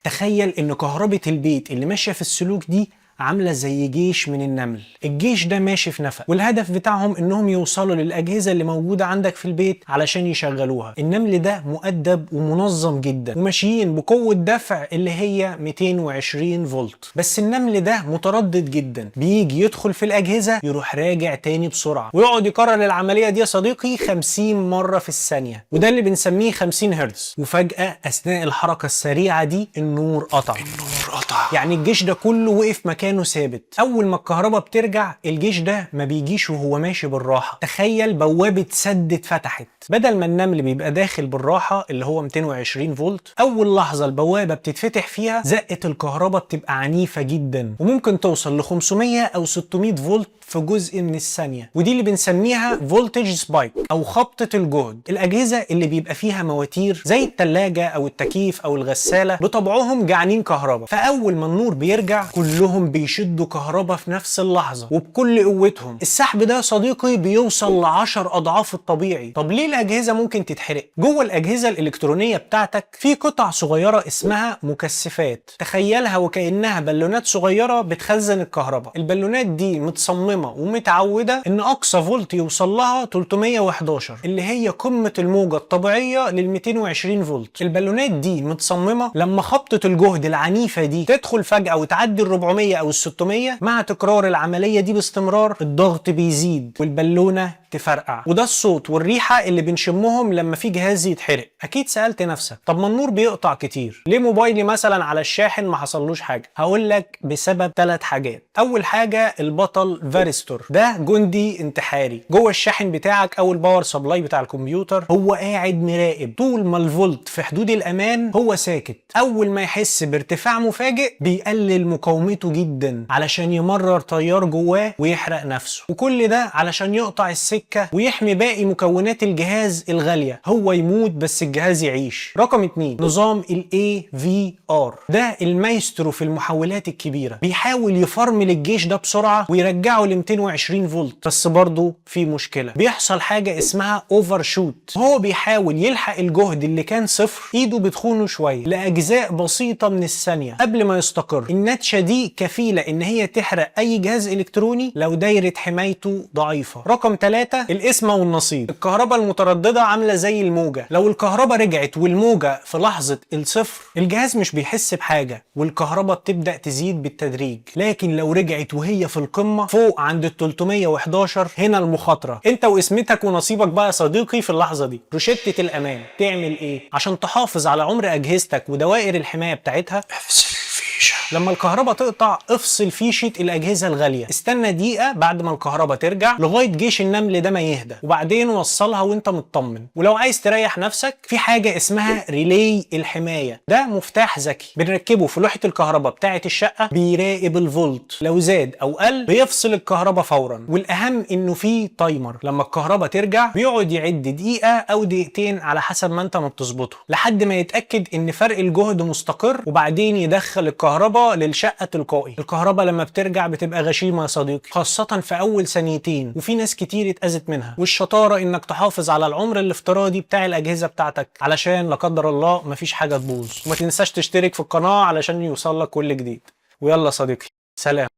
تخيل ان كهربة البيت اللي ماشية في السلوك دي عاملة زي جيش من النمل. الجيش ده ماشي في نفق، والهدف بتاعهم انهم يوصلوا للأجهزة اللي موجودة عندك في البيت علشان يشغلوها. النمل ده مؤدب ومنظم جدا، وماشيين بقوة دفع اللي هي 220 فولت. بس النمل ده متردد جدا، بيجي يدخل في الأجهزة يروح راجع تاني بسرعة، ويقعد يكرر العملية دي يا صديقي 50 مرة في الثانية، وده اللي بنسميه 50 هرتز. وفجأة أثناء الحركة السريعة دي النور قطع. النور قطع. يعني الجيش ده كله وقف مكانه ثابت. اول ما الكهرباء بترجع الجيش ده ما بيجيش وهو ماشي بالراحة. تخيل بوابه سد اتفتحت، بدل ما النمل بيبقى داخل بالراحة اللي هو 220 فولت، اول لحظة البوابة بتتفتح فيها زقه الكهرباء بتبقى عنيفة جدا، وممكن توصل ل 500 او 600 فولت في جزء من الثانية، ودي اللي بنسميها voltage spike او خبطه الجهد. الاجهزة اللي بيبقى فيها مواتير زي الثلاجة او التكييف او الغسالة بطبعهم جعانين كهرباء، فاول ما النور بيرجع كلهم بيشدوا كهرباء في نفس اللحظة وبكل قوتهم. السحب ده يا صديقي بيوصل ل10 اضعاف الطبيعي. طب ليه الاجهزة ممكن تتحرق؟ جوه الاجهزة الالكترونية بتاعتك في قطع صغيرة اسمها مكثفات، تخيلها وكانها بالونات صغيرة بتخزن الكهرباء. البالونات دي متصممه ومتعوده ان اقصى فولت يوصل لها 311، اللي هي قمة الموجه الطبيعية لل 220 فولت. البالونات دي متصممه لما خبطه الجهد العنيفة دي تدخل فجاة وتعدي ال 400 او ال 600، مع تكرار العملية دي باستمرار الضغط بيزيد والبالونه تفرقع، وده الصوت والريحه اللي بنشمهم لما في جهاز يتحرق. اكيد سالت نفسك، طب ما النور بيقطع كتير، ليه موبايلي مثلا على الشاحن ما حصلوش حاجة؟ هقول لك بسبب 3 حاجات. اول حاجة البطل varistor، ده جندي انتحاري جوه الشاحن بتاعك او ال power supply بتاع الكمبيوتر. هو قاعد مراقب طول ما الفولت في حدود الامان هو ساكت، اول ما يحس بارتفاع مفاجئ بيقلل مقاومته جدا علشان يمرر تيار جواه ويحرق نفسه، وكل ده علشان يقطع السكة ويحمي باقي مكونات الجهاز الغالية. هو يموت بس الجهاز يعيش. رقم 2 نظام ال AVR، ده المايسترو في المحولات الكبيرة، بيحاول يفرمل الجيش ده بسرعة ويرجعه ل 220 فولت، بس برضه في مشكلة، بيحصل حاجة اسمها overshoot. هو بيحاول يلحق الجهد اللي كان صفر، ايده بتخونه شوية لأجزاء بسيطة من الثانية قبل ما يستقر. النتشة دي كفيلة ان هي تحرق اي جهاز الكتروني لو دايرة حمايته ضعيفة. رقم 3 القسمة والنصيب. الكهرباء المترددة عاملة زي الموجة، لو الكهرباء رجعت والموجة في لحظة الصفر الجهاز مش بيحس بحاجة والكهرباء بتبدأ تزيد بالتدريج، لكن لو رجعت وهي في القمة فوق عند ال 311 هنا المخاطرة، انت وقسمتك ونصيبك بقى يا صديقي في اللحظة دي. روشتة الأمان تعمل ايه عشان تحافظ على عمر أجهزتك ودوائر الحماية بتاعتها؟ افصل الفيشة. لما الكهرباء تقطع افصل فيشة الأجهزة الغالية، استنى دقيقة بعد ما الكهرباء ترجع لغاية جيش النمل ده ما يهدى، وبعدين وصلها وانت مطمن. ولو عايز تريح نفسك في حاجة اسمها relay الحماية، ده مفتاح ذكي بنركبه في لوحة الكهرباء بتاعة الشقة، بيراقب الفولت، لو زاد أو قل بيفصل الكهرباء فورا. والأهم إنه فيه timer، لما الكهرباء ترجع بيقعد يعد دقيقة أو دقيقتين على حسب ما انت ما بتظبطه لحد ما يتأكد إن فرق الجهد مستقر، وبعدين يدخل الكهرباء للشقة تلقائي. الكهرباء لما بترجع بتبقى غشيمة يا صديقي، خاصة في أول ثانيتين، وفي ناس كتير اتأذت منها. والشطارة إنك تحافظ على العمر الافتراضي بتاع الأجهزة بتاعتك علشان لا قدر الله مفيش حاجة تبوظ. وما تنساش تشترك في القناة علشان يوصل لك كل جديد. ويلا صديقي، سلام.